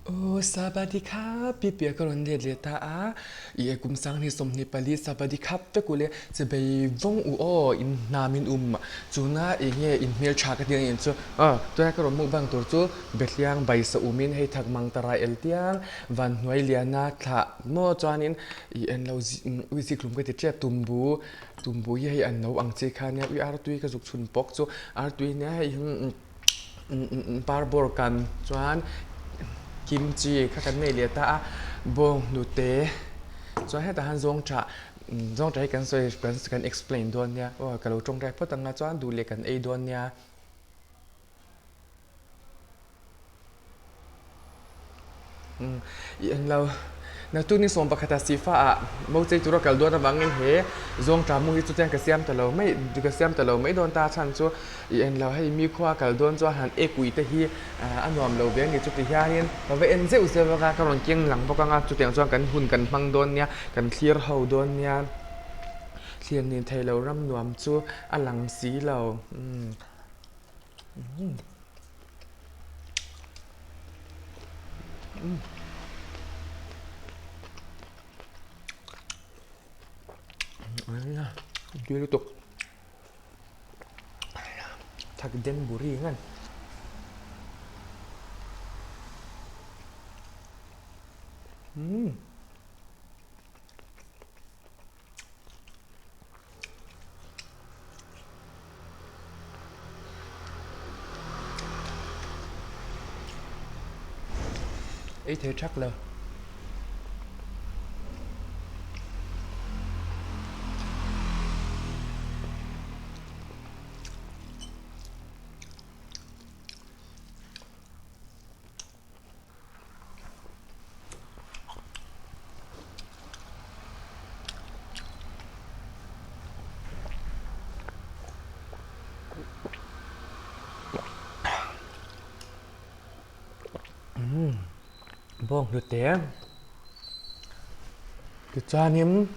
Aw Sabadi kha Pipia ka rawn let leh ta a, i e kum sanghnih 24 Sabadi khap vek u le che bei vawng u aw in hna min um chuna eng nge in hmel tha ka tih ang chu aw tunah ka rawn mukbang tur chu Behliang baisa umin hei thak mang ta rai el tiang van hnuai liana thlah maw chuanin i en lo ui zikhlum ka ti tep tumbu tumbu hi hei an no ang chi kha nia ui artui ka zuk chhun bawk chu artui nia hei Parbawr kan chuan kimchi kha kan nei leh ta a bawng hnute chuan hetah hian zawngṭah zawngṭah hi kan sawi kan explain dawn nia aw ka lo tawngtai phawt ang a chuan duh leh kan ei dawn nia. I en lo. Naktuk ni 11 ah Sifa ah mo chei tura kal dawn avangin he zawngṭah mu hi chutiang ka siam ta lo mai ka siam ta lo mai dawn ta chhan chu i en lo. Hei mi khua kal dawn chuan han ek ui te hi a nuam lo ve a ni. Chuti hianin ka va en zeuh zeuh anga ka rawn keng lang bawk anga chutiang chuan kan hun kan hmang dawn nia kan thlir ho dawn nia. Thlir nin thei lo ram nuam chu a lang si lo. Tui lutuk thak den buri ngan Ei thei thak lo. Bawng hlute tichuanin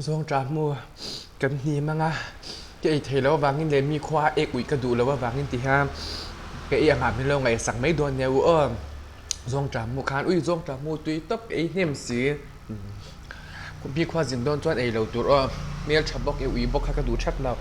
zawngṭah hmu kan hnim ang a ka ei theih loh avangin leh mi khua ek uih ka duh loh avangin ti hian ka ei angah min lo ngaihsak mai dawn nia u aw zawngṭah hmu khan ui zawngṭah hmu tui tawp ka ei hnem si mi khua zin dawn chuan ei lo tur aw hmelṭha bawk e ui bawk kha ka duh ṭhak lo.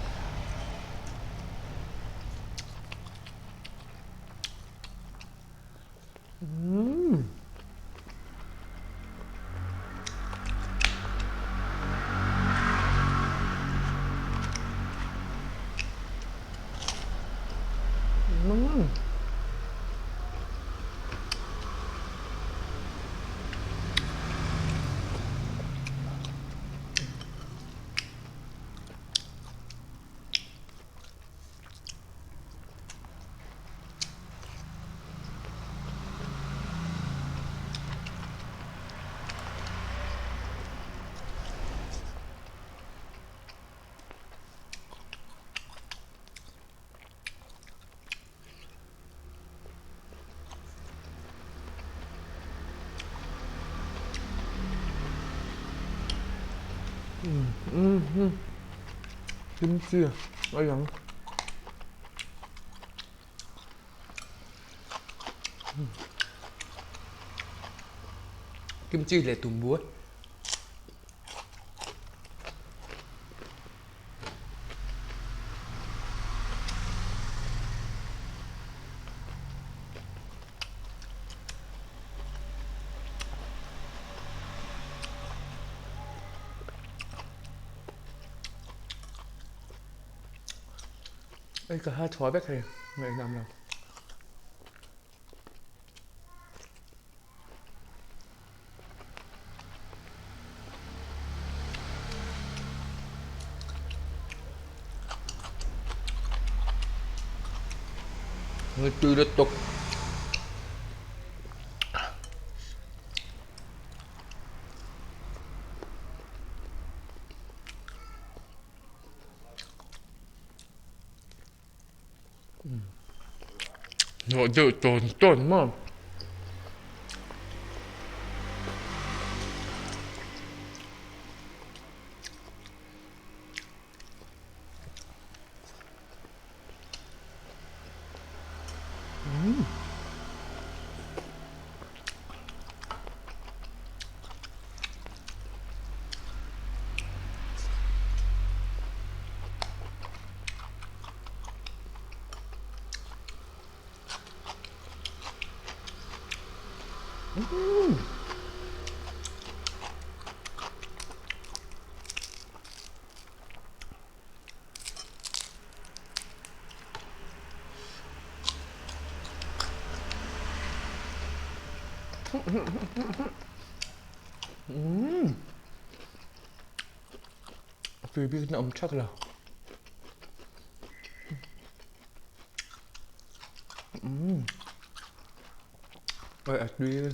Kimchi a lang. Kimchi leh tumbu. Ei ka ha chhuah vek hei ngaihnam lo. Tui lutuk. Hnawh deuh tawn tawn maw. Tui bik na awm thak lo. A tui.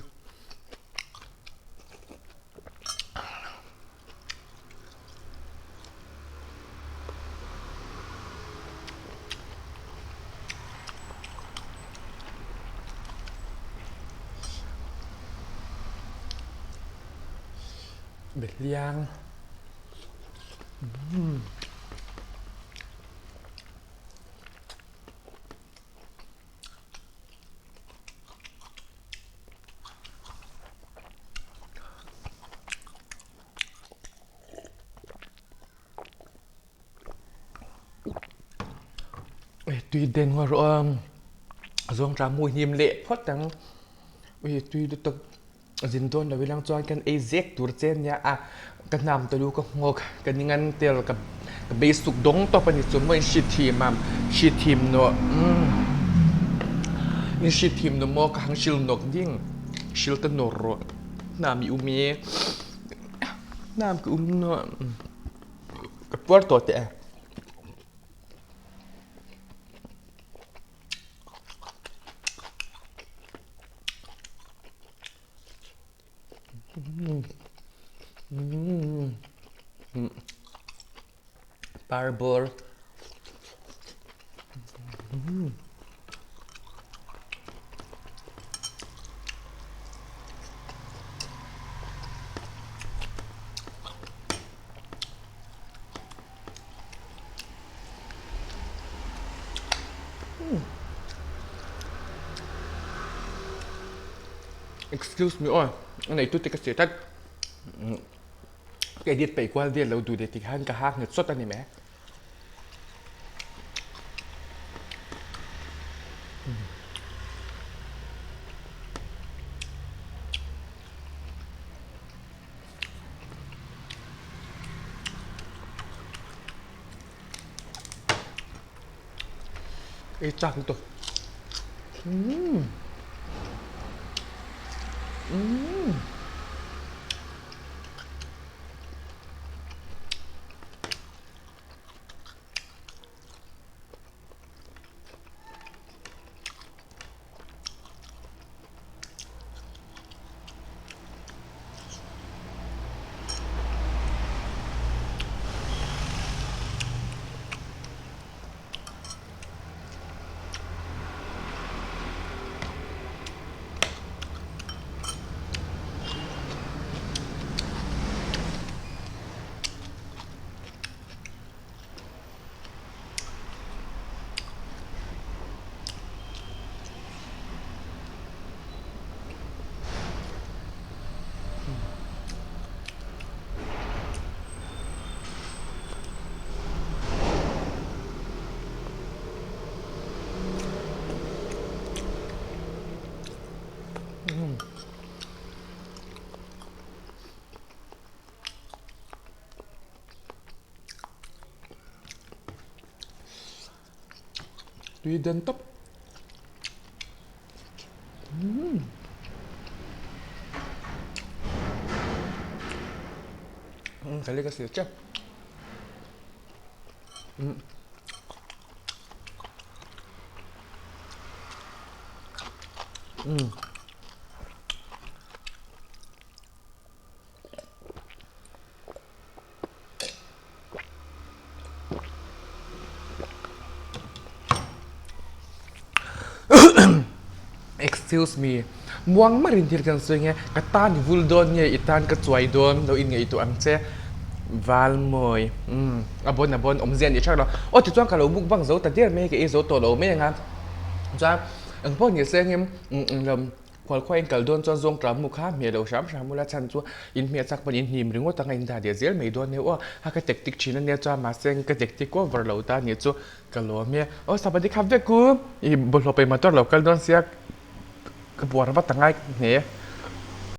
Behliang. Tui den hoa rawh a zawng tla mawi hnim leh phawt ang ui tui lutuk zin dawn lo ilang chuan kan ei zek tur che ania a ka hnam te lu ka nghawk ka ni ngan tel ka bei suk dawng tawp a ni chu maw in hri thim a hri thim nawh in hri thim nawh maw ka hang hril nawk ding hril ta nawr rawh hnam i um i hnam ka um nawh ka puar tawh teh e. Parbawr. Excuse me aw, a neitu te ka si tlat. Ka edit peih kual vel lo duh leh tikhan ka hak nghet sawt a ni mai. Ei chak lutuk. Umm. Umm. Tui den tawp. Umm. Ka lek a sil tep. Umm. Umm. Excuse me, muang marin thil kan sawi nge, ka tan i vul dawn nge i tan ka chuai dawn lo inngaihtuah ang che Valmawi, umm a bawn a bawn awmzia a nih hrek lo, aw tichuan ka lo mukbang zo ta der mai ka ei zo tawh lo mai ang a, chuan engpawh ni se heng umm Khualkhua in kal dawn chuan zawng tla mu kha hmeh lo hram hram ula chhan chu in hmeh chak pawn in hnim ringawt anga in dah leh zel mai dawn nia aw a ka tactic thin ania chuan mahse ka tactic over lo ta nih chu ka lawm e aw sabadi khap vek u i bawlhhlawh pei motor lo kal dawn sia ka buar vat angai hle.